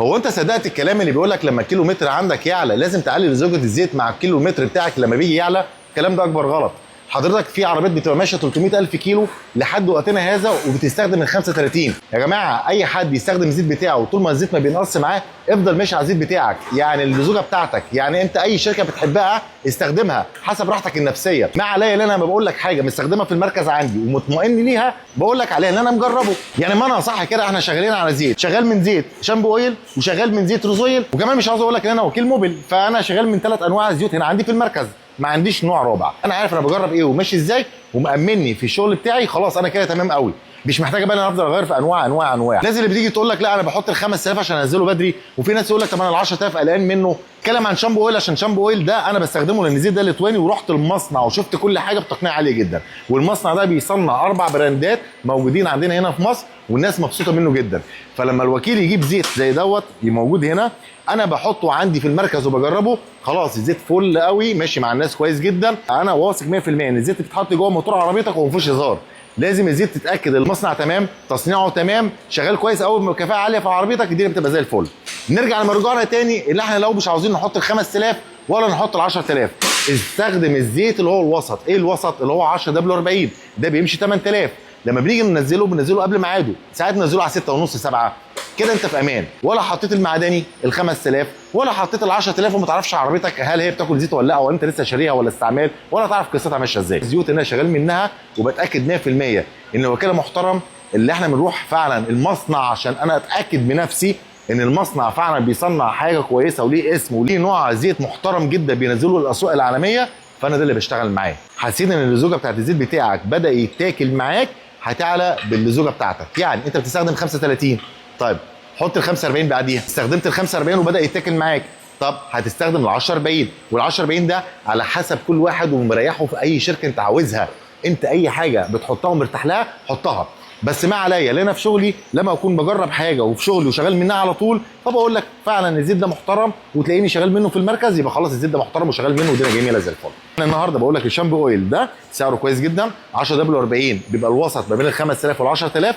هو انت صدقت الكلام اللي بيقول لك لما الكيلومتر عندك يعلى لازم تعلي لزوجة الزيت مع الكيلومتر بتاعك لما بيجي يعلى؟ الكلام ده اكبر غلط. حضرتك في عربيات بتبقى ماشية 300,000 كيلو لحد وقتنا هذا وبتستخدم ال 35. يا جماعة اي حد يستخدم الزيت بتاعه طول ما الزيت ما بينقص معاه افضل ماشي على الزيت بتاعك، يعني اللزوجه بتاعتك، يعني انت اي شركة بتحبها استخدمها حسب راحتك النفسية. ما عليا ان انا ما بقول لك حاجة مستخدمها في المركز عندي ومطمئن ليها بقول لك عليها ان انا مجربه. يعني ما انا صح كده، احنا شغالين على زيت، شغال من زيت شامبو اويل وشغال من زيت روزويل، وكمان مش عاوز اقول لك ان انا وكيل موبيل، فانا شغال من 3 انواع زيوت هنا عندي في المركز، ما عنديش نوع رابع. انا عارف انا بجرب ايه وماشي ازاي ومأمني في الشغل بتاعي، خلاص انا كده تمام قوي، مش محتاجه بقى ان انا افضل اغير في انواع انواع انواع. الناس اللي بتيجي تقول لك لا انا بحط ال 5000 عشان انزله بدري، وفي ناس يقول لك طب انا ال 10000 قلقان منه. اتكلم عن شامبو اويل عشان شامبو اويل ده انا بستخدمه لان الزيت ده لتواني، ورحت المصنع وشفت كل حاجة بتقنية عالية جدا، والمصنع ده بيصنع 4 براندات موجودين عندنا هنا في مصر والناس مبسوطة منه جدا. فلما الوكيل يجيب زيت زي دوت موجود هنا انا بحطه عندي في المركز وبجربه، خلاص الزيت فل قوي ماشي مع الناس كويس جدا. انا واثق 100% ان الزيت بيتحط جوه موتور عربيتك وما فيهوش هزار. لازم الزيت تتاكد المصنع تمام، تصنيعه تمام، شغال كويس قوي بكفاءة عالية في عربيتك، الدنيا بتبقى زي الفل. نرجع لمرجعنا تاني اللي احنا لو مش عاوزين نحط ال 5000 ولا نحط ال 10000، استخدم الزيت اللي هو الوسط. ايه الوسط؟ اللي هو 10 W 40، ده بيمشي 8000. لما بنيجي ننزله بننزله قبل ميعاده، ساعات ننزله على 6 ونص 7 كده، انت في امان. ولا حطيت المعدني ال 5000 ولا حطيت ال 10000 وما تعرفش عربيتك هل هي بتاكل زيت ولا لا، ولا انت لسه شاريها ولا استعمال، ولا تعرف قصتها ماشية ازاي. الزيوت اللي انا شغال منها وبتاكد 100% ان الوكالة محترم، اللي احنا بنروح فعلا المصنع عشان انا اتاكد بنفسي ان المصنع فعلا بيصنع حاجة كويسة وليه اسم وليه نوع زيت محترم جدا بينزله الاسواق العالمية، فانا ده اللي بشتغل معاه. حسيت ان اللزوجه بتاعت الزيت بتاعك بدا يتاكل معاك، هتعلى باللزوجه بتاعتك. يعني انت بتستخدم 35، طيب حط ال 45 بعديها. استخدمت ال 45 وبدا يتاكل معاك، طب هتستخدم ال 10 40، وال 10 40 ده على حسب كل واحد ومريحه في اي شركة انت عاوزها. انت اي حاجة بتحطها ومرتاح لها حطها، بس ما عليا لان انا في شغلي لما اكون بجرب حاجة وفي شغلي وشغال منها على طول، فبقول لك فعلا الزيت ده محترم وتلاقيني شغال منه في المركز، يبقى خلاص الزيت ده محترم وشغال منه والدنيا جميلة زي الفل. انا النهارده بقول لك الشامبو اويل ده سعره كويس جدا، 10 W 40 بيبقى الوسط ما بين ال 5000 وال 10000،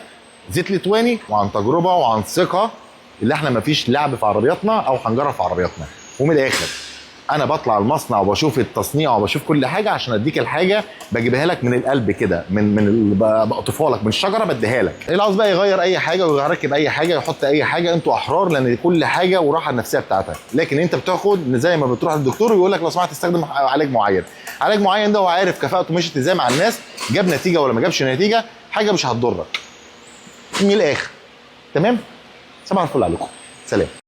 زيت لتواني وعن تجربه وعن ثقة، اللي احنا ما فيش لعب في عربياتنا او هنجرب في عربياتنا. ومن الاخر انا بطلع المصنع وبشوف التصنيع وبشوف كل حاجة عشان اديك الحاجة، بجيبها لك من القلب كده، من بقطفها لك من الشجرة بديها لك. اللي عاوز بقى يغير اي حاجة ويركب اي حاجة يحط اي حاجة، انتوا احرار، لان كل حاجة وراحة النفسية بتاعتك. لكن انت بتاخد زي ما بتروح للدكتور ويقول لك لو سمحت استخدم علاج معين، علاج معين ده هو عارف كفاءته مشيت ازاي مع الناس، جاب نتيجة ولا ما جابش نتيجة، حاجة مش هتضرك من الاخر. تمام؟ صباح الفل عليكم، سلام.